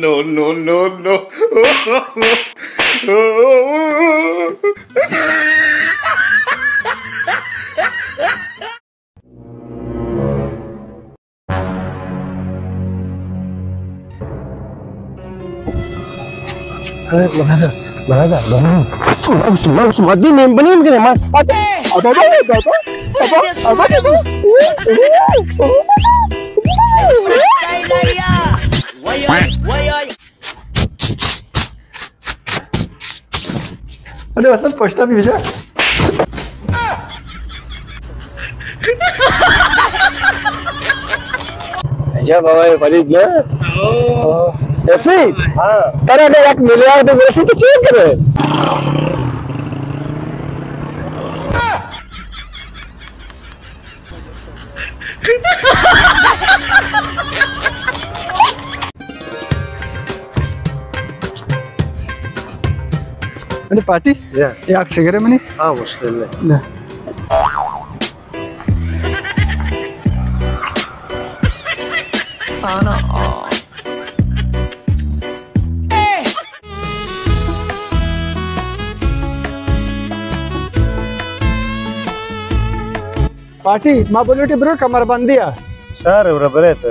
No, no, no, no. ارے وطن پشتا بھی بجا۔ اچھا بابا، یہ فرید نا؟ ایسی؟ ہاں۔ ترا اگر ایک میلیارڈ برسی تو چی کرے؟ منی پارٹی؟ یا۔ یک سگرے منی؟ ہاں، مشکل نہیں۔ نہ۔ پارٹی، ما بلوٹی برو کمر بندی ءَ۔ شہر ءَ برو برے تو۔